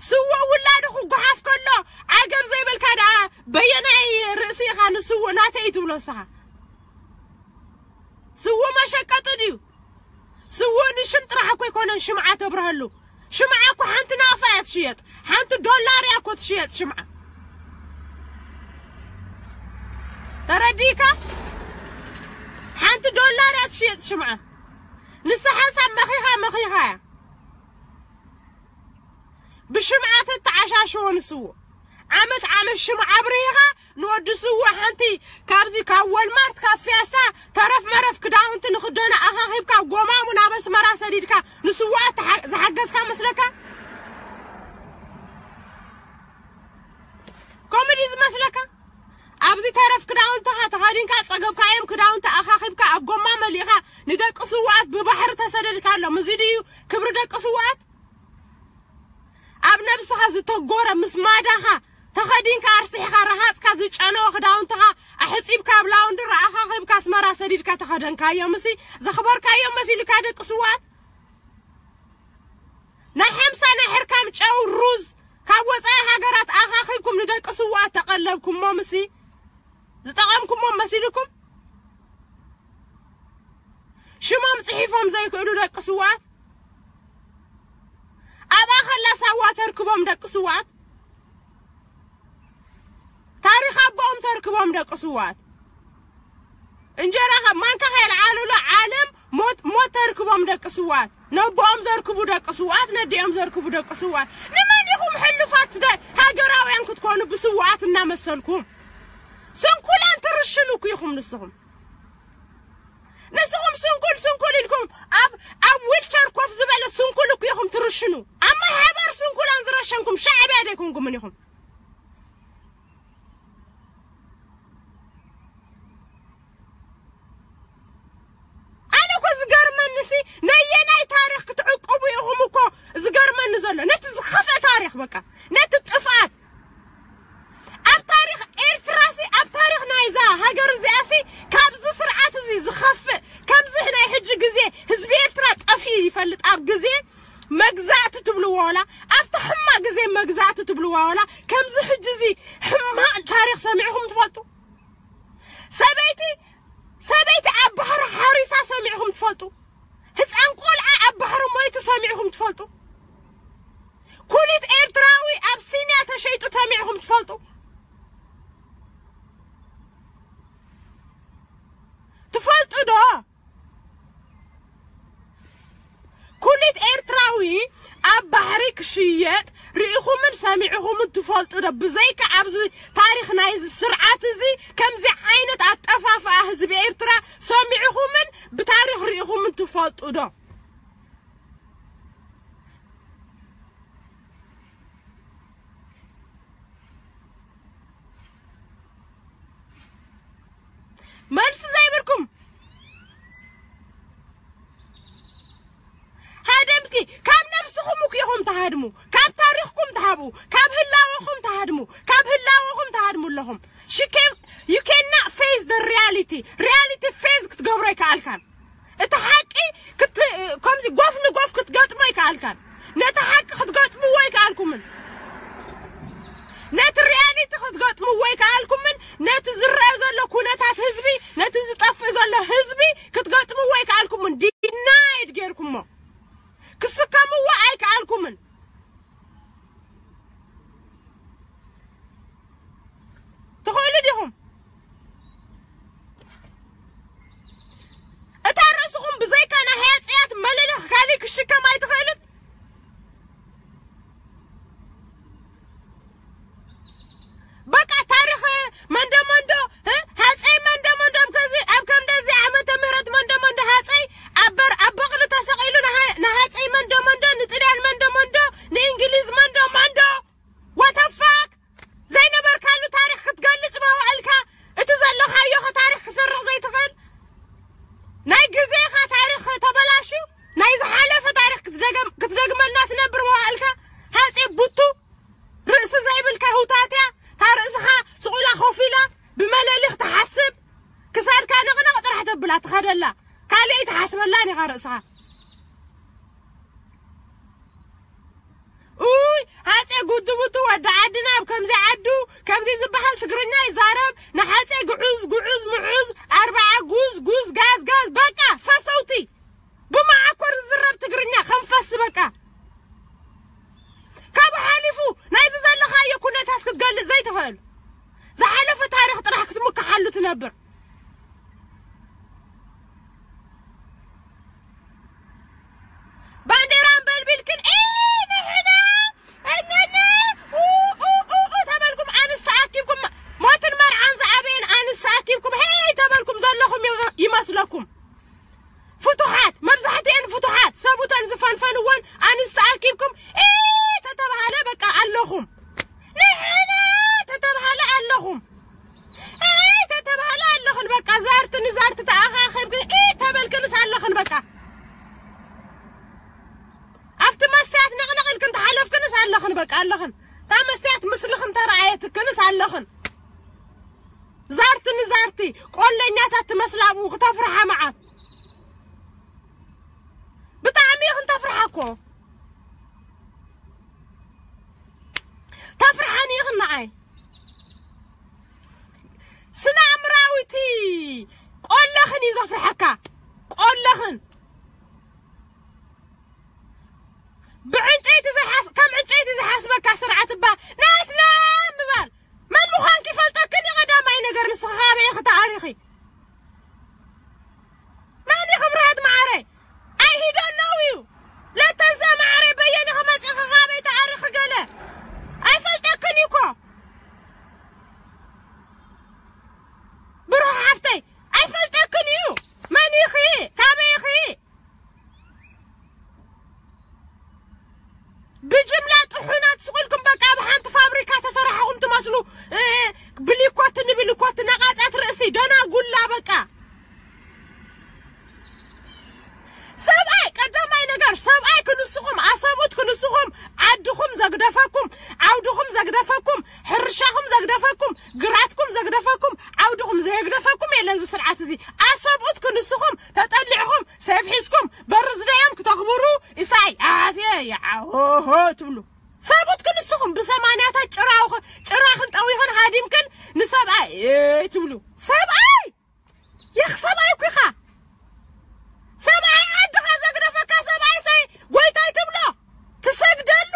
ስውእ ውላዱ ክጓሓፍ ከሎ ዓገብ ዘይበልካ ደኣ በየናይ ርእሲ ኢኻ ንስውእ ናተይ ትብሎ ንስኻ? ስውእ መሸቀጢ ድዩ? ስውእ ንሽም ጥራሕ እኮ ኣይኮነን ሽምዓ ተብርሀሉ። ሽምዓ እኮ ሓንቲ ናቕፋ እያ ትሽየጥ፣ ሓንቲ ዶላር እያ እኮ ትሽየጥ ሽምዓ። ተረዲእካ? ሓንቲ ዶላር እያ ትሽየጥ ሽምዓ። ንስሓ ሳብ መኺኻ መኺኻ እያ። ብሽምዓ ተተዓሻሽዎ ንስውእ። ዓመት ዓመት ሽምዓ ኣብሪህኻ ንወዲ ስውእ ሓንቲ ካብዚ ካብ ወልማርት ካብ ፊያስታ ተረፍ መረፍ ክዳውንቲ ንኽደኖ ኣኻኺብካ ጎማሙ ናብ ኣስመራ ሰዲድካ ንስውኣት ተሓ-፣ ዝሓገዝካ መስለካ? ኮሜዲ ዝመስለካ? ኣብዚ ተረፍ ክዳውንትኻ ተኸዲንካ ጸገብካዮም ክዳውንቲ ኣኻኺብካ ኣብ ጎማ መሊእኻ ንደቂ ስውኣት ብባሕሪ ተሰደድካሎም። እዚ ድዩ ክብሪ ደቂ ስውኣት? ኣብ ነብስኻ ዝተጎረ ምስ ማዳኻ ተኸዲንካ ኣርሲሕኻ ረሃጽካ ዝጨነወ ክዳውንትኻ ኣሕጺብካ ኣብ ላውንድሪ ኣኻኺብካ ኣስመራ ሰዲድካ ተኸደንካዮም እሲ ዘኽበርካዮም መሲልካ ደቂ ስውኣት? ናይ ሓምሳ ናይ ሕርካም ጨው ሩዝ ካብ ወጻኢ ሃገራት ኣኻኺብኩም ንደቂ ስውኣት ተቐለብኩሞም እሲ ዝጠቐምኩሞም መሲልኩም? ሽሞም ጽሒፎም ዘይክእሉ ደቂ ስውኣት? ኣብኣ ከላ ሳዋ ተርክቦም ደቂ ስውኣት? ታሪኽ ኣቦኦም ተርክቦም ደቂ ስውኣት? እንጀራ ካብ ማንካ ከየልዓሉሉ ዓለም ሞት፣ ሞት ተርክቦም ደቂ ስውኣት? ነቦኦም ዘርክቡ ደቂ ስውኣት፣ ነዲኦም ዘርክቡ ደቂ ስውኣት። ንመን ኢኹም ሕሉፋት ደ-፣ ሃገራውያን ክትኮኑ ብስውኣት እናመሰልኩም? ስንኩላን ትርሽኑ እኮ ኢኹም ንስኹም። ንስኹም ስንኩል ስንኩል ኢልኩም ኣብ፣ ኣብ ዊልቸር ኮፍ ዝበለ ስንኩል እኮ ኢኹም ትርሽኑ። ኣብ ማይ ሓባር ስንኩላን ዝረሸንኩም ሻዕብያ ደይኮንኩምን ኢኹም። ኣነ እኮ ዝገርመኒ ሲ ነየናይ ታሪኽ ክትዕቅቡ ኢኹም እኮ ዝገርመኒ ዘሎ። ነቲ ዝኸፍአ ታሪኽ በቃ፣ ነቲ ጥፍኣት ኣብ ታሪኽ ኤርትራ ሲ፣ ኣብ ታሪኽ ናይዛ ሃገር እዚኣ ሲ ካብዚ ስርዓት እዚ ዝኸፍእ፣ ከምዚ ናይ ሕጂ ግዜ ህዝቢ ኤርትራ ጠፊኡ ይፈልጥ። ኣብ ግዜ መግዛእቲ ትብልዎ ዋላ፣ ኣብቲ ሕማቕ ግዜ መግዛእቲ ትብልዎ ዋላ፣ ከምዚ ሕጂ እዚ ሕማቕ ታሪኽ ሰሚዕኹም ትፈልጡ? ሰበይቲ፣ ሰበይቲ ኣብ ባሕሪ ሓሪሳ ሰሚዕኹም ትፈልጡ? ህፃን ቆልዓ ኣብ ባሕሪ ሞይቱ ሰሚዕኹም ትፈልጡ? ኩሊት ኤርትራዊ ኣብ ሲንያ ተሸይጡ ሰሚዕኹም ትፈልጡ? ትፈልጡ ዶ? ኩሊት ኤርትራዊ ኣብ ባሕሪ ክሽየጥ ርኢኹምን ሰሚዕኹምን ትፈልጡ ዶ? ብዘይካ ኣብዚ ታሪኽ ናይዚ ስርዓት እዚ ከምዚ ዓይነት ኣጠፋፍኣ ህዝቢ ኤርትራ ሰሚዕኹምን ብታሪኽ ርኢኹምን ትፈልጡ ዶ? መልሲ ዘይብልኩም ሃደምቲ፣ ካብ ነብስኹም እኮ ኢኹም ትሃድሙ፣ ካብ ታሪኽኩም ትሃቡ፣ ካብ ህላወኹም ትሃድሙ፣ ካብ ህላወኹም ትሃድሙ ኣለኹም። ሽኬ-፣ you cannot face the reality. Reality face ክትገብሮ ኣይከኣልካን። እቲ ሓቂ ክት-፣ ከምዚ ጎፍ ንጎፍ ክትገጥሞ ኣይከኣልካን። ነቲ ሓቂ ክትገጥምዎ ኣይከኣልኩምን። ነቲ ሪያሊቲ ክትገጥምዎ ኣይከኣልኩምን። ነቲ ዝረአ ዘሎ ኩነታት ህዝቢ፣ ነቲ ዝጠፍእ ዘሎ ህዝቢ ክትገጥምዎ ኣይከኣልኩምን። ዲናይድ ጌርኩሞ። ክስከምዎ ኣይከኣልኩምን። ትኽእሉ ዲኹም? እታ ርእስኹም ብዘይካ ናይ ሃጸያት መለለኽ ካሊእ ክሽከም ኣይትኽእልን? በቃ ታሪኽ መንዶ መንዶ፣ እ? ሃጸይ መንዶ መንዶ ኣብ ከዚ፣ ኣብ ከምደዚ ዓመተ ምህረት መንዶ መንዶ ሃጸይ ኣብ በር-፣ ኣብ በቕሊ ተሰቒሉ ንሃ-፣ ንሃጸይ መንዶ መንዶ፣ ንጥልያን መንዶ መንዶ፣ ንእንግሊዝ መንዶ መንዶ። What the fuck? ዘይነበርካሉ ታሪኽ ክትገልጽ መዋእልካ፣ እቲ ዘለኻዮ ታሪኽ ክስርቕ ዘይትኽእል? ናይ ግዜኻ ታሪኽ ተበላሽዩ፣ ናይ ዝሓለፈ ታሪኽ ክትደገም-፣ ክትደግመልና ትነብር መዋእልካ? ሃጺ ቡቱ፣ ርእሲ ዘይብልካ ህውታትያ፣ እታ ርእስኻ ስቑላ ኮፍ ኢላ ብመለሊኽ ትሓስብ፣ ክሳድካ ነቕነቕ ጥራሕ ተብላ ትኸደላ፣ ካልእ ኣይትሓስበላን ኢኻ ርእስኻ። ኡይ፣ ሃጼ ከምዚ ዓዱ ከምዚ ዝበሃል ትግርኛ ይዛረብ። ንሓፀይ ግዑዝ፣ ግዑዝ፣ ምዑዝ፣ ኣርባዓ ጉዝ፣ ጉዝ፣ ጋዝ፣ ጋዝ፣ በቃ ፈሰውቲ። ብመዓኮር ዝዝረብ ትግርኛ ከም ፈስ በቃ። ካብኡ ሓሊፉ ናይዚ ዘለኻዮ ኩነታት ክትገልጽ ዘይትኽእል። ዝሓለፈ ታሪኽ ጥራሕ ክትምክሓሉ ትነብር። ባንዴራ ኣንበልቢልክን፣ "ኤ፣ ንሕና፣ እነነ፣ ኡ፣ ኡ፣ ኡ፣ ኡ" ተበልኩም፣ ኣንስቲ ኣኪብኩም፣ ሞትን መርዓን ዝኣበየን ኣንስቲ ኣኪብኩም፣ "ሄይ" ተበልኩም ዘለኹም ይመ-፣ ይመስለኩም። ፍቱሓት፣ መብዛሕትኤን ፍቱሓት፣ ሰቡተን ዝፈንፈንወን ኣንስቲ ኣኪብኩም፣ "ኤ" ተተባሃለ በቃ ኣለኹም። "ንሕና" ተተባሃለ ኣለኹም። "ኤ" ተተባሃለ ኣለኽን በቃ። ዛርቲ ንዛርቲ ተኣኻኺብክን፣ "ኤ" ተበልክንስ ኣለኽን በቃ። ኣብቲ መስትያት ነቕነቕ ኢልክን ተሓለፍክንስ ኣለኽን በቃ፣ ኣለኽን። እታ መስትያት ምስልኽን ተረኣየትክንስ ኣለኽን። ዛርቲ ንዛርቲ ቆለኛታት ትመስላ ኣብኡ ክተፍርሓ መዓት። ብጣዕሚ ኢኽን ተፍርሓ እኮ። ተፍርሓኒ ኢኽን ንዓይ። ስነ ኣእምራዊቲ ቆለኽን እዩ ዘፍርሐካ። ቆለኽን። ብዕንጨይቲ ዝሓስ-፣ ከም ዕንጨይቲ ዝሓስበካ ስርዓት እባ ናትና ምባል። መን ምዃንኪ ይፈልጠክን እዩ ቀዳማይ ነገር። ንስኺ ካበይ ኢኺ ተኣሪኺ? መን ኢኺ ብርሃት መዓረይ? ኣይ ሂዶ ኣለው እዩ። ለተንሳ መዓረይ በየን ኢኺ መጺኺ ካበይ ተኣሪኺ ገለ? ኣይፈልጠክን እዩ እኮ። ብሩኽ ሓፍተይ፣ ኣይፈልጠክን እዩ። መን ኢኺ? ካበይ ኢኺ? ብጅምላ ጥሑናት ስቕ ኢልኩም በቃ ኣብ ሓንቲ ፋብሪካ ተሰራሕኹም ትመስሉ። እ፣ ብሊኮት ንብሊኮት ነቓጻት ርእሲ ደናጉላ በቃ። ሰብኣይ ቀዳማይ ነገር ሰብኣይ ክንስኹም፣ ኣሰቡት ክንስኹም፣ ዓድኹም ዘግደፈኩም፣ ዓውድኹም ዘግደፈኩም፣ ሕርሻኹም ዘግደፈኩም፣ ግራትኩም ዘግደፈኩም፣ ዓውድኹም ዘየግደፈኩም የለን። እዚ ስርዓት እዚ ኣሰቡት ክንስኹም ተጠሊዕኹም ሰይፍ ሒዝኩም በርዝደዮም ክተኽብሩ ኢሳያስ የዓሆሆ ትብሉ። ሰቡት ክንስኹም ብሰማንያታት ጭራውኸ-፣ ጭራኽን ጠዊኽን ሃዲምክን ንሰብኣይ እይ ትብሉ። ሰብኣይ! የኽ ሰብኣይ እኮ ኢኻ። ሰብኣይ ዓድኻ ዘግደፈካ ሰብኣይ ሰይ ጎይታይ ትብሎ። ትሰግደሉ።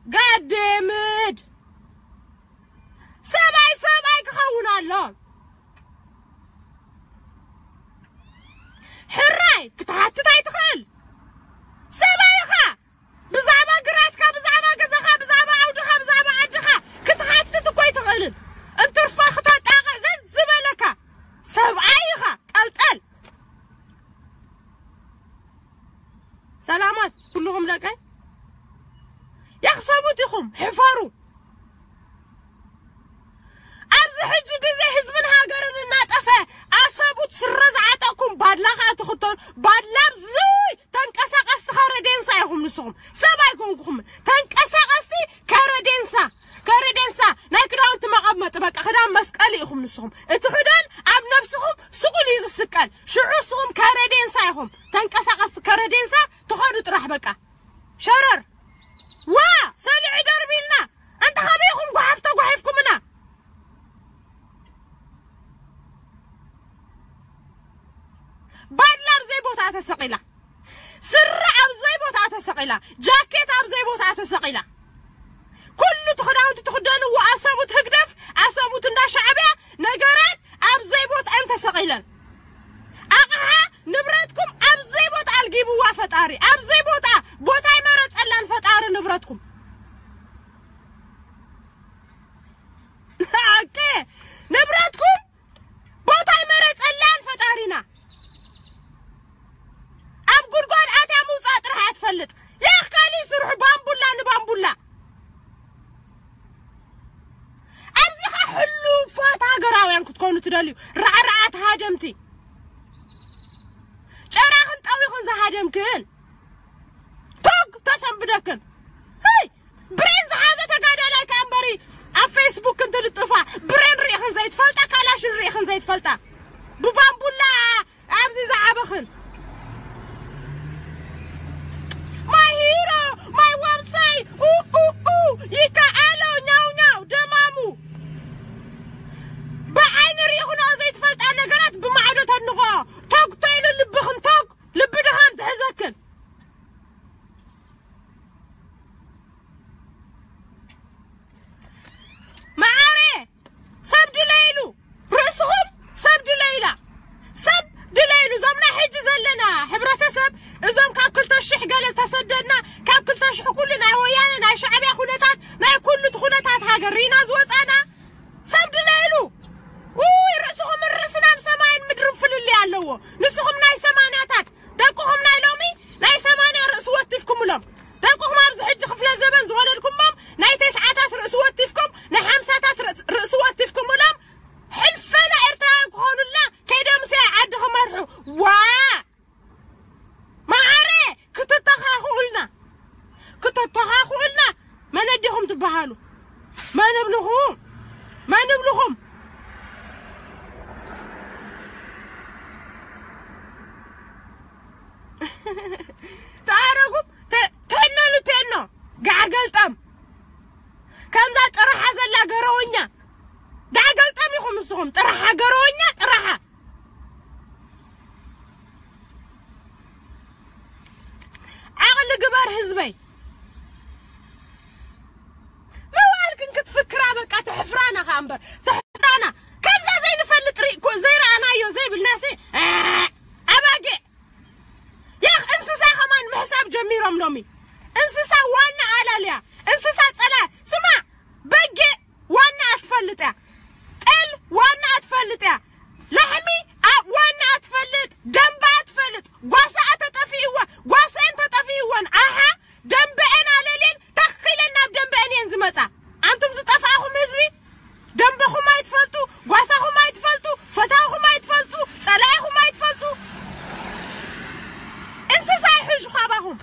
ጋዴምድ። ሰብኣይ ሰብኣይ ክኸውን ኣሎ። ሕራይ ክትሓትት ኣይትኽእል። ሰብኣይ ኢኻ። ብዛዕባ ግራትካ፣ ብዛዕባ ገዛኻ፣ ብዛዕባ ዓውድኻ፣ ብዛዕባ ዓድኻ ክትሓትት እኮ ኣይትኽእልን። እንትርፎ ክተጣቕዕ ዘዝበለካ ሰብኣይ ኢኻ። ጠልጠል። ሰላማት ኩልኹም ደቀይ። የኽሰቡት ኢኹም፣ ሕፈሩ። ኣብዚ ሕጂ ግዜ ህዝብን ሃገርን እናጠፈ ኣሰቡት ስረ ዝዓጠቕኩም ባድላ ከኣ ትኽተሉ። ባድላ ኣብዚ ተንቀሳቐስቲ ከረዴንሳ ኢኹም ንስኹም። ሰብ ኣይኮንኩኹምን። ተንቀሳቐስቲ ከረዴንሳ። ከረዴንሳ ናይ ክዳውንቲ መቐመጢ በቃ ክዳን መስቀሊ ኢኹም ንስኹም። እቲ ክዳን ኣብ ነብስኹም ስቕ ኢሉ እዩ ዝስቀል። ሽዑ ንስኹም ከረዴንሳ ኢኹም። ተንቀሳቐስቲ ከረዴንሳ ትኸዱ ጥራሕ በቃ። ሸረር። ዋ! ሰሊዒ ደርቢልና። ኣንታ ካበይኹም ጓሓፍ ተጓሒፍኩምና? ባድላ ኣብ ዘይቦታ ተሰቒላ። ስረ ኣብ ዘይቦታ ተሰቒላ። ጃኬት ኣብ ዘይቦታ ተሰቒላ። ኩሉ እቲ ክዳውንቲ ትኽደንዎ ኣሰቡት ህግደፍ፣ ኣሰቡት እንዳ ሻዕብያ ነገራት ኣብ ዘይቦትኣን ተሰቒለን። ኣቕሓ ንብረትኩም ኣብ ዘይቦታ ኣልጊብዋ ፈጣሪ። ኣብ ዘይቦታ ቦታ ኣይመረጸላን ፈጣሪ ንብረትኩም። ሓቂ ንብረትኩም ቦታ ኣይመረጸላን ፈጣሪና። ኣብ ጉድጓድ ኣትያ ምውጻእ ጥራሕ እያ ትፈልጥ። ያኽ ካሊእ ስርሑ ባምቡላ ንባምቡላ። ኣብዚ ኸኣ ሕሉፋት ሃገራውያን ክትኮኑ ትደልዩ። ራዕራዓት ሃደምቲ። ጨራኽን ጠዊኽን ዝሃደምክን። ቶግ ተሰንብደክን። ሄይ! ብሬን ዝሓዘ ተጋዳላይ ከኣ እምበሪ ኣብ ፌስቡክ እንትልጥፋ፣ ብሬን ርኢኽን ዘይትፈልጣ፣ ካላሽን ርኢኽን ዘይትፈልጣ። ብባምቡላ ኣብዚ ዝዓበኽን። My hero, my ሰደድና፣ ካብ ክልተ ሽሕ ኩሉ ናይ ወያነ ናይ ሻዕብያ ኩነታት ናይ ኩሉ እቲ ኩነታት ሃገር ርኢና ዝወፃና ሰብ ድለ ኢሉ ውይ ርእስኹም ርእስናን ሰማይን ምድርን ፍልልይ ኣለዎ። ንስኹም ናይ ሰማንያታት ደቅኹም ናይ ሎሚ ናይ ሰማንያ ርእሲ ወቲፍኩምሎም፣ ደቅኹም ኣብዚ ሕጂ ክፍለ ዘበን ዝወለድኩሞም ናይ ተስዓታት ርእሲ ወቲፍኩም ናይ ሓምሳታት ርእሲ ወቲፍኩምሎም ሕልፈና ኤርትራውያን ክኾኑልና ከይዶምስ ዓዲ ክመርሑ ዋ ማዓረ ክትተኻኽኡልና ክትተኻኽኡልና መን ኣዲኹም ትበሃሉ? መን እብልኹም? መን እብልኹም? ተኣረጉም ተኖ ንተኖ ጋዕገልጠም ከምዛ ጥራሓ ዘላ ገረወኛ ጋዕገልጠም ኢኹም ንስኹም ጥራሓ ገረወኛ ጥራሓ ዓቕሊ ግበር ህዝበይ። መዋል ግን ክትፍክራ በቃ ተሕፍራና ከኣ እምበር ተሕፍራና ከምዛ ዘይንፈልጥ ርኢኮ ዘይረኣናዮ ዘይብልናሲ ኣባጊዕ ያኽ እንስሳ ከማን ምሕሳብ ጀሚሮም ሎሚ እንስሳ ዋና ኣላልያ እንስሳ ጸላ ስማ በጊዕ ዋና ኣትፈልጥ እያ ጤል ዋና ኣትፈልጥ እያ ላሕሚ ዋና ኣትፈልጥ ደንባ ኣትፈልጥ ጓሳ ተጠፊእዋ ጓሰን ተጠፊእወን ኣሓ ደንበአን ኣለልየን ተኺለን ናብ ደንበአን እየን ዝመፃ ኣንቱም ዝጠፋእኹም ህዝቢ ደንበኹም ኣይትፈልጡ ጓሳኹም ኣይትፈልጡ ፈታውኹም ኣይትፈልጡ ፀላኢኹም ኣይትፈልጡ እንስሳ ይሕሹ ካባኹም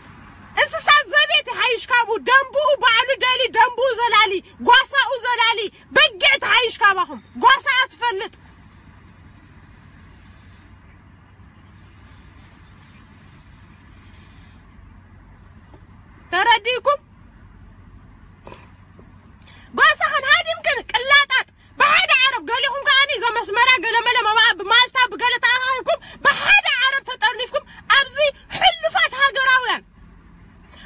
እንስሳ ዘቤት ይሓይሽ ካብኡ ደንብኡ ባዕሉ ደሊ ደንብኡ ዘላሊ ጓሳኡ ዘላሊ በጊዕ ትሓይሽ ካባኹም ጓሳኣ ትፈልጥ ተረዲእኩም ጓሳኽን ሃዲምክን ቅላጣጥ ብሓደ ዓረብ ገሊኹም ከኣኒ እዞም ኣስመራ ገለመለ መባኣ ብማልታ ብገለ ተኣኻኺብኩም ብሓደ ዓረብ ተጠርኒፍኩም ኣብዚ ሕሉፋት ሃገራውያን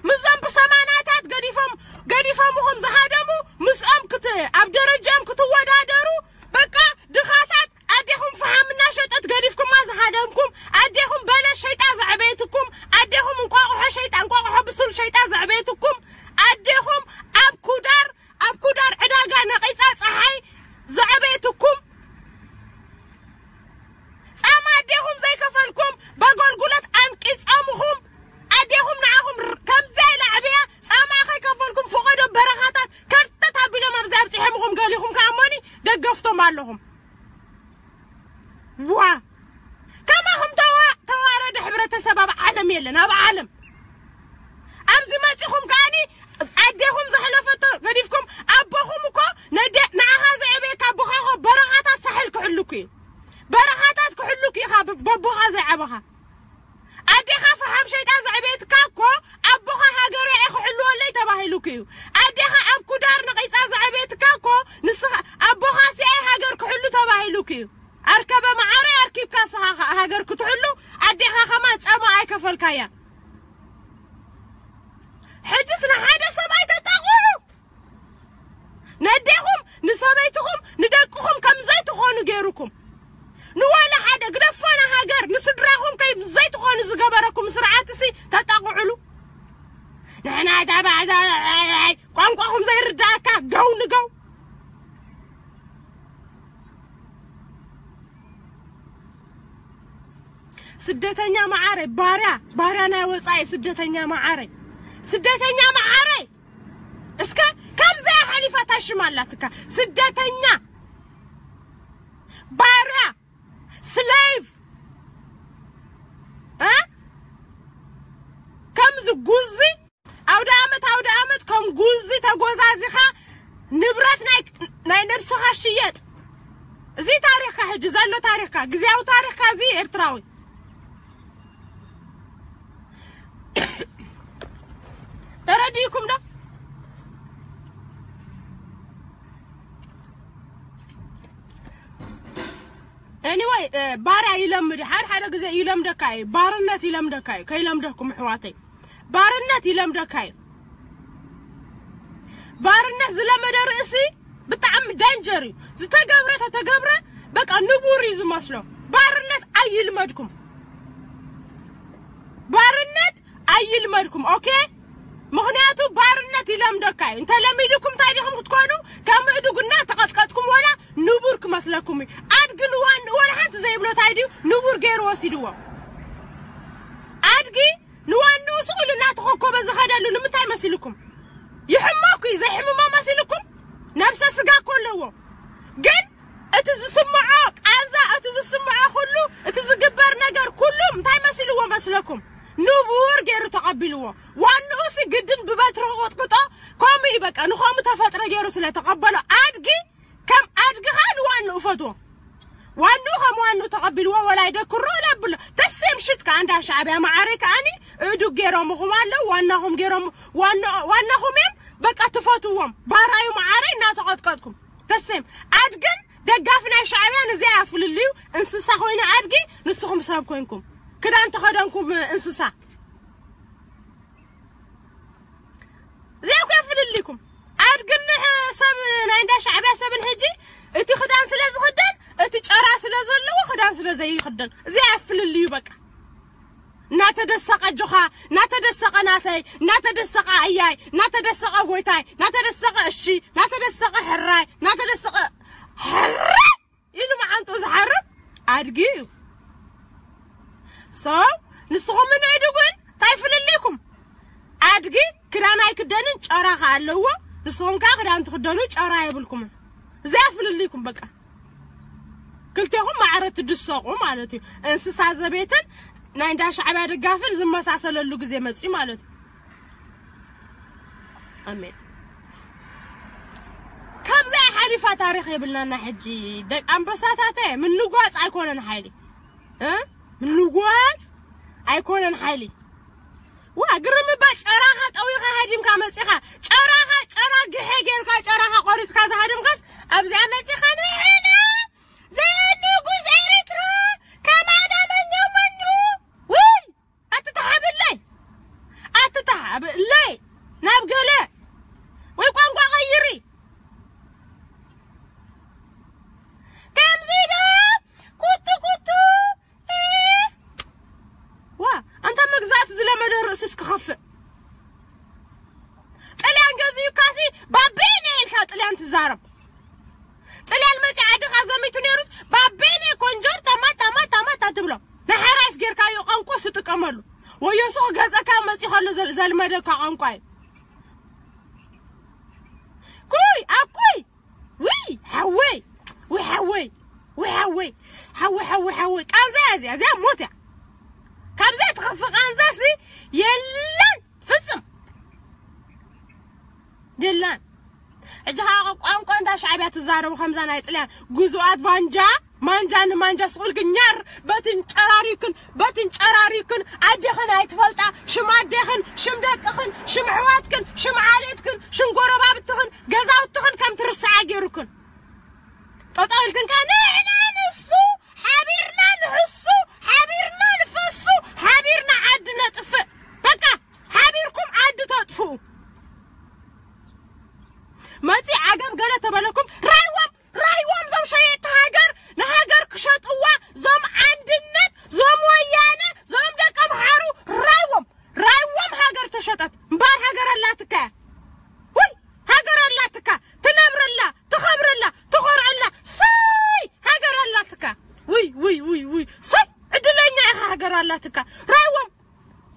ምስዞም ብሰማናታት ገዲፎም ገዲፎምኹም ዝሃደሙ ምስኦም ክት ኣብ ደረጃም ክትወዳደሩ በቃ ድኻታት ኣዴኹም ፈሓም እናሸጠት ገዲፍኩማ ዝሃደምኩም ኣዴኹም በለስ ሸይጣ ዘዕበየትኩም ኣዴኹም እንቋቑሖ ሸይጣ እንቋቑሖ ብሱል ሸይጣ ዘዕበየትኩም ኣዴኹም ኣብ ኩዳር ኣብ ኩዳር ዕዳጋ ነቒፃ ፀሓይ ዘዕበየትኩም ጻማ ኣዴኹም ዘይከፈልኩም በጎልጉለት ኣንቂጾምኹም ኣዴኹም ንዓኹም ከምዛ ኢላ ዕብያ ጻማ ከይከፈልኩም ፈቐዶ በረኻታት ከርተት ኣቢሎም ኣብዚ ኣብፂሖምኹም ገሊኹም ከኣ እሞኒ ደገፍቶም ኣለኹም ዋ ከማኹም ተዋረደ ሕብረተሰብ ኣብ ዓለም የለን ኣብ ዓለም ኣብዚ መፂኹም ከኣኒ ኣዴኹም ዘሕለፈቶ ገዲፍኩም ኣቦኹም እኮ ንዓኻ ዘዕበየካ ኣቦኻ እኮ በረኻታት ሳሕል ክሕልኩ እዩ በረኻታት ክሕልኩ ኢኻ በቦኻ ዘይዓበኻ ኣዴኻ ፈሓም ሸይጣ ዘዕበየትካ እኮ ኣቦኻ ሃገር ያኢ ክሕልወለይ ተባሂሉክ እዩ ኣዴኻ ኣብ ኩዳር ነቒፃ ዘዕበየትካ እኮ ንስኻ ኣቦኻ ሲኣይ ሃገር ክሕሉ ተባሂሉክ እዩ ኣርከበ መዓረይ ኣርኪብካ ስኻ ሃገር ክትሕሉ ኣዴኻ ከማን ጸማ ኣይከፈልካያ ሕጅስ ንሓደ ሰብኣይ ተጣቕዑ ነዴኹም ንሰበይትኹም ንደቅኹም ከም ዘይትኾኑ ገይሩኩም ንዋላ ሓደ ግደፎና ሃገር ንስድራኹም ከይ ዘይትኾኑ ዝገበረኩም ስርዓትሲ ተጣቕዑሉ ንሕና ዛባዛ ቋንቋኹም ዘይርዳእካ ገው ንገው ስደተኛ መዓረይ ባርያ ባርያ ናይ ወፃኢ ስደተኛ መዓረይ ስደተኛ መዓረይ እስከ ካብዚኣ ሓሊፋ ታሽም ኣላትካ ስደተኛ ባርያ slave ከምዚ ጉዚ ኣውደ ኣመት ኣውደ ኣመት ከም ጉዚ ተጎዛዚኻ ንብረት ናይ ናይ ነብስኻ ሽየጥ እዚ ታሪኽካ ሕጂ ዘሎ ታሪኽካ ግዜያዊ ታሪኽካ እዚ ኤርትራዊ ተረዲእኩም ዶ anyway ባርያ ይለምድ ሓደ ሓደ ግዜ ይለምደካ እዩ ባርነት ይለምደካ እዩ ከይለምደኩም ኣሕዋተይ ባርነት ይለምደካ እዩ ባርነት ዝለመደ ርእሲ ብጣዕሚ danger እዩ ዝተገብረ ተተገብረ በቃ ንቡር እዩ ዝመስሎ ባርነት ኣይልመድኩም ባርነት ይልመድኩም። ኦኬ፣ ምኽንያቱ ባርነት ይለምደካ እዩ። እንተለሚዱኩም እንታይ ዲኹም ክትኮኑ? ከም እዱግና ተቐጥቀጥኩም ወላ ንቡር ክመስለኩም እዩ። ኣድጊ ንዋን ወላ ሓንቲ ዘይብሎ እንታይ ድዩ ንቡር ገይሩ ወሲድዎ። ኣድጊ ንዋንኡ ስቕ ኢሉ እናተኾኮበ ዝኸደሉ ንምንታይ መሲልኩም? ይሕመኩ እዩ። ዘይሕምሞ መሲልኩም? ነብሰ ስጋ እኮ ኣለዎ። ግን እቲ ዝስምዖ ቃንዛ፣ እቲ ዝስምዖ ኩሉ፣ እቲ ዝግበር ነገር ኩሉ እንታይ መሲልዎ መስለኩም? ንቡር ገይሩ ተቐቢልዎ። ዋንኡ ሲ ግድን ብበትሪ ክቕጥቅጦ ከምኡ እዩ። በቃ ንኸምኡ ተፈጥረ ገይሩ ስለ ተቐበሎ ኣድጊ ከም ኣድጊ ኸኣ ንዋንኡ ፈትዎ። ዋንኡ ከም ዋንኡ ተቐቢልዎ ወላ ይደክሮ ወላ ብሎ። ተሴም ሽት ከኣ እንዳ ሻዕብያ መዓረይ ከኣኒ እዱግ ገይሮምኹም ኣለዉ። ዋናኹም ገይሮም ዋና-፣ ዋናኹም እዮም። በቃ ትፈትዎም። ባራዩ መዓረይ እናተቐጥቀጥኩም። ተሴም ኣድግን ደጋፊ ናይ ሻዕብያን እዚኣ እያ ፍልልዩ። እንስሳ ኮይነ ኣድጊ፣ ንስኹም ሰብ ኮይንኩም። ክዳን ተኸደንኩም እንስሳ። እዚኣ እኮ እያ ፍልልይኩም። ኣድግን ሕ-፣ ሰብ ናይ እንዳ ሻዕብያ ሰብን ሕጂ እቲ ክዳን ስለ ዝኽደን፣ እቲ ጨራ ስለ ዘለዎ ክዳን ስለ ዘይኽደን። እዚኣ እያ ፍልልዩ በቃ። እናተደሰቐ ኣጆኻ፣ እናተደሰቐ ናተይ፣ እናተደሰቐ ኣያይ፣ እናተደሰቐ ጎይታይ፣ እናተደሰቐ እሺ፣ እናተደሰቐ ሕራይ፣ እናተደሰቐ ሕራይ ኢሉ መዓንጥኡ ዝሓርር ኣድጊ እዩ። So ንስኹም ንእዱግን እንታይ ፍልልይኩም? ኣድጊ ክዳን ኣይክደንን ጨራ ከኣ ኣለዎ። ንስኹም ከኣ ክዳን ትኽደኑ ጨራ የብልኩምን። እዚኣ ፍልልይኩም በቃ። ክልቴኹም ማዕረ ትድሰቑ ማለት እዩ። እንስሳ ዘቤትን ናይ እንዳ ሻዕብያ ደጋፍን ዝመሳሰለሉ ግዜ መጽዩ ማለት እዩ። ኣሜን። ካብዚኣ ሓሊፋ ታሪኽ የብልናና ሕጂ። ደቂ ኣንበሳታተ ምንጓጽ ኣይኮነን ሓይሊ። እ? ምንጓጽ ኣይኮነን ሓይሊ። ዋ፣ ግርም እባ ጨራኻ ጠዊኻ ሃዲምካ መጺኻ። ጨራኻ፣ ጨራ ግሐ ጌርካ ጨራኻ ቆሪጽካ ዝሃድምካስ ኣብዚኣ መጺኻ ንሕና ዘንጉስ ኤርትራ ከማና መን ነው መኑ? ውይ! ኣትተሓብለይ! ኣትተሓብለይ! ናብ ገለ ወይ ቋንቋ ቀይሪ። ከምዚ ዶ ኩቱ ኩቱ፣ እ፣ ዋ፣ ኣንታ መግዛእቲ ዝለመደ ርእስስ ክኸፍእ። ጥልያን ገዚኡካሲ ባቤነ ኢልካ ጥልያን ትዛረብ። ጥልያን መጺ ዓድኻ ዘሚቱ ነይሩስ ባቤነ ኮንጀር ታማ ታማ ታማ ታ ትብሎ። ንሓራይፍ ጌርካዮ ቋንቋ ስጥቀመሉ። ወዮ ሱቕ ገጸካ መጺ ከሎ ዘል-፣ ዘልመደካ ቋንቋ እዩ። ኩይ ኣኩይ ውይ ሓወይ፣ ውይ ሓወይ፣ ውይ ሓወይ፣ ሓወይ፣ ሓወይ፣ ሓወይ። ቃንዛ እያ እዚኣ፣ እዚኣ ሞት እያ። ካብዛ ትኸፍእ ቃንዛሲ የላን ፍጽም። የላን። ሕጂ ኸዓ ቋንቋ እንዳ ሻዕብያ ትዛረቡ ከምዛ ናይ ጥልያን ግዙኣት ባንጃ፣ ማንጃ ንማንጃ ስቕ ኢልክን ኛር በትን ጨራሪክን፣ በትን ጨራሪክን ኣዴኽን ኣይትፈልጣ፣ ሽም ኣዴኽን፣ ሽም ደቅኽን፣ ሽም ኣሕዋትክን፣ ሽም ዓሌትክን፣ ሽም ጎረባብትኽን፣ ገዛውትኽን ከም ትርስዓ ገይሩክን። ጠጠው ኢልክን ከ ንሕና ንሱ ሓቢርና ንሕሱ፣ ሓቢርና ንፈሱ፣ ሓቢርና ዓዲ ነጥፍእ። በቃ ሓቢርኩም ዓዲ ተጥፍኡ። መጺ ዓገብ ገለ ተበለኩም ራይዎም፣ ራይዎም ዞም ሸየጥቲ ሃገር ንሃገር ክሸጥዋ፣ ዞም ኣንድነት፣ ዞም ወያነ፣ ዞም ደቂ ኣምሓሩ ራይዎም፣ ራይዎም ሃገር ተሸጠት። እምበኣር ሃገር ኣላትካ። ውይ ሃገር ኣላትካ፣ ትነብረላ፣ ትኸብረላ፣ ትኾርዐላ። ሰይ ሃገር ኣላትካ። ውይ ውይ ውይ ውይ ሰይ ዕድለኛ ኢኻ ሃገር ኣላትካ። ራይዎም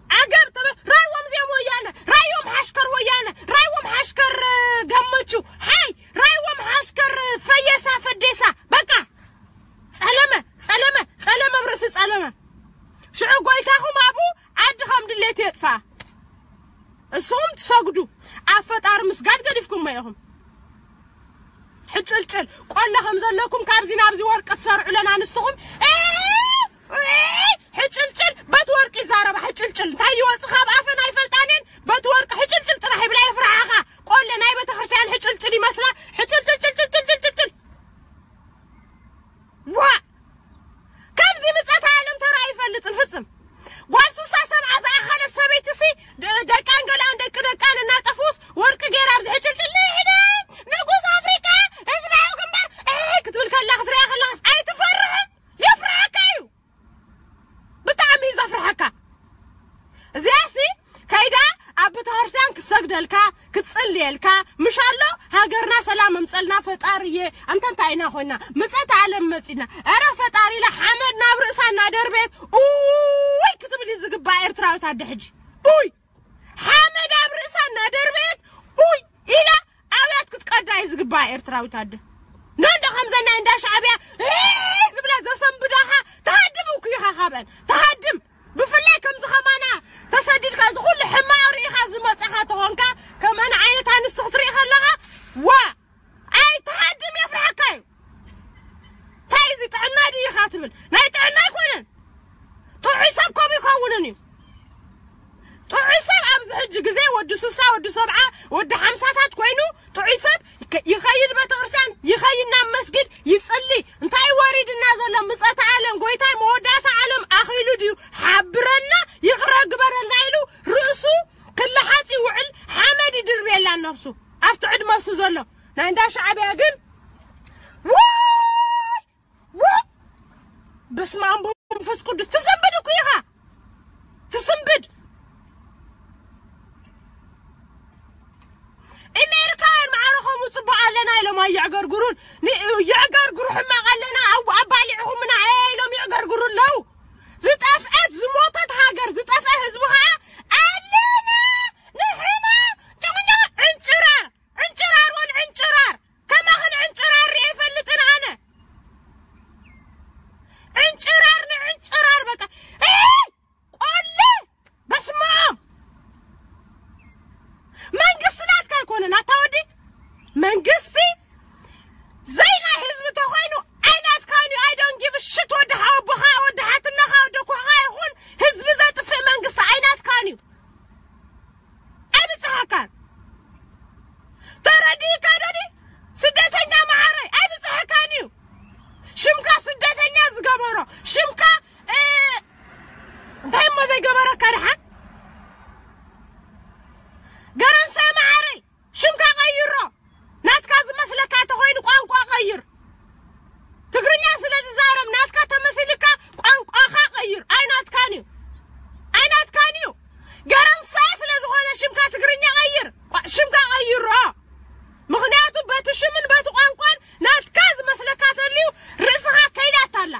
ዓገብ ተበ-፣ ራይዎም ዚኦም ወያነ፣ ራይዎም ሓሽከር ወያነ፣ ራይዎም ሓሽከር፣ እ፣ ገመቹ፣ ሓይ፣ ራይዎም ሓሽከር፣ እ፣ ፈየሳ ፈዴሳ። በቃ ጸለመ፣ ጸለመ፣ ጸለመ፣ ኣብ ርእሲ ጸለመ። ሽዑ ጎይታኹም ኣብኡ ዓዲ ከም ድሌቱ የጥፋ። እሱኹም ትሰግዱ፣ ኣብ ፈጣሪ ምስጋድ ገዲፍኩሞ ኢኹም። ሕጭልጭል፣ ቆለ ከም ዘለኩም ካብዚ ናብዚ ወርቂ ትሰርዑለን ኣንስትኹም። እ፣ እ፣ ሕጭልጭል፣ በት ወርቂ ይዛረባ፣ ሕጭልጭል። እንታይ ይወጽእ ካብ ኣፈን ኣይፈልጣንን፣ በት ወርቂ ሕጭልጭል ጥራሕ ይብላ፣ የፍርሓኻ። ቆለ ናይ ቤተክርስትያን ሕጭልጭል ይመስላ፣ ሕጭልጭል፣ ጭልጭል፣ ጭልጭል፣ ጭልጭል። ዋ! ከምዚ ምጸት ዓለም ተራእዩ ይፈልጥን ፍጽም። ጓል ሱሳ ሰብዓ ዝኣኸለት ሰበይትሲ ደ-፣ ደቃን ገላን ደቂ ደቃን እናጠፍኡስ ወርቂ ገይራ ኣብዚ ሕጭልጭል ንሕና ንጉስ ኣፍሪቃ ህዝባዊ ግንባር፣ እ፣ ክትብል ከላ ክትሪኣ ከላስ ኣይትፈርሕን? የፍርሐካ እዩ። ብጣዕሚ እዩ ዘፍርሐካ። እዚኣሲ ቤተክርስትያን ክሰግደልካ ክጽልየልካ ምሽ ኣሎ። ሃገርና ሰላም እምጸልና ፈጣሪ እየ። ኣንተ እንታይ ኢና ኮይና ምጸት ዓለም መጺና። ኧረ ፈጣሪ ኢላ ሓመድ ናብ ርእሳ እናደርቤት ኡይ ክትብል እዩ ዝግባእ ኤርትራዊት ኣደ ሕጂ። ኡይ ሓመድ ኣብ ርእሳ እናደርቤት ኡይ ኢላ ኣብያት ክትቀዳ እዩ ዝግባእ ኤርትራዊት ኣደ። ኖ እንዶ ከምዘና እንዳ ሻዕብያ ዝብላ ዘሰንብዳኻ ትሃድም እኮ ኢኻ። ካብአን ትሃድም። ብፍላይ ከምዚ ከማና ተሰዲድካ እዚ ኩሉ ሕማቕ ርኢኻ ዝመጻኻ ተኾንካ ከማን ዓይነት ኣንስቲ ክትርኢ ከለኻ ዋ ኣይትሃድም የፍርሓካ እዩ። እንታይ እዚ ጥዕና ድዩ ኢኻ ትብል? ናይ ጥዕና ኣይኮነን። ጥዑይ ሰብ ከምኡ ይከውንን እዩ። ጥዑይ ሰብ ኣብዚ ሕጂ ግዜ ወዲ ሱሳ ወዲ ሰብዓ ወዲ ሓምሳታት ኮይኑ ጥዑይ ሰብ ይኸይድ ቤተክርስትያን ይኸይድ ናብ መስጊድ ይጽሊ። እንታይ ወሪድና ዘሎ ምጸተ ዓለም ጎይታይ መወዳእታ ዓለም ኣኺሉ ድዩ ሓብረና ይቕረ ግበረልና ኢሉ ርእሱ ክልሓጽ ይውዕል ሓመድ ይድርብየላ ነብሱ ኣብቲ ዕድመ እሱ ዘሎ ናይ እንዳ ሻዕብያ ግን ውይ ውይ በስመ ኣብ መንፈስ ቅዱስ ትስንብድ እኮ ኢኻ ትስንብድ። ኣሜሪካውያን ማዕረ ከምኡ ጽቡቕ ኣለና ኢሎም ኣየዕገርግሩን። ን- የዕገርግሩ ሕማቕ ኣለና ኣብ ኣባሊዕኹምና ኢሎም ይዕገርግሩ ኣለዉ። ዝጠፍአት ዝሞተት ሃገር ዝጠፍአ ህዝቢ ኸዓ ኣለና ንሕና ጭቕጭቕ ዕንጭራር ዕንጭራር ወን ዕንጭራር ከማኽን ዕንጭራር ርኤ ይፈልጥን ኣነ ዕንጭራር ንዕንጭራር በቃ ኤይ! ቆለ በስመ ኣብ መንግስቲ ናትካ ኣይኮነን ኣታ ወዲ መንግስቲ ዘይናይ ህዝቢ ተኾይኑ ኣይናትካን እዩ I don't give a shit ወዲ ሓወቦኻ ወዲ ሓትነኻ ወዲ ኩሕኻ ይኹን ህዝቢ ዘጥፍእ መንግስቲ ኣይናትካን እዩ ኣይብፅሓካን ተረዲእካ ዶ ስደተኛ መዓረይ ኣይብፅሓካን እዩ ሽምካ ስደተኛ ዝገበሮ ሽምካ እንታይ እሞ ዘይገበረካ ድሓን ገረንሰ መዓረይ ሽምካ ቀይሮ ናትካ ዝመስለካ ተኾይኑ ቋንቋ ቀይር ትግርኛ ስለ ዝዛረብ ናትካ ተመሲልካ ቋንቋኻ ቀይር ኣይናትካን እዩ ኣይናትካን እዩ ገረንሰ ስለ ዝኾነ ሽምካ ትግርኛ ቀይር ሽምካ ቀይሮ ምኽንያቱ በቲ ሽምን በቲ ቋንቋን ናትካ ዝመስለካ ተልዩ ርእስኻ ከይዳታ ኣላ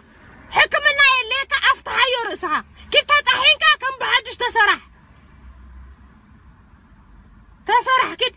ሕክምና የድልየካ ኣፍትሓዮ ርእስኻ ኪድ ተጣሒንካ ከም ብሓድሽ ተሰራሕ ተሰራሕ ኪድ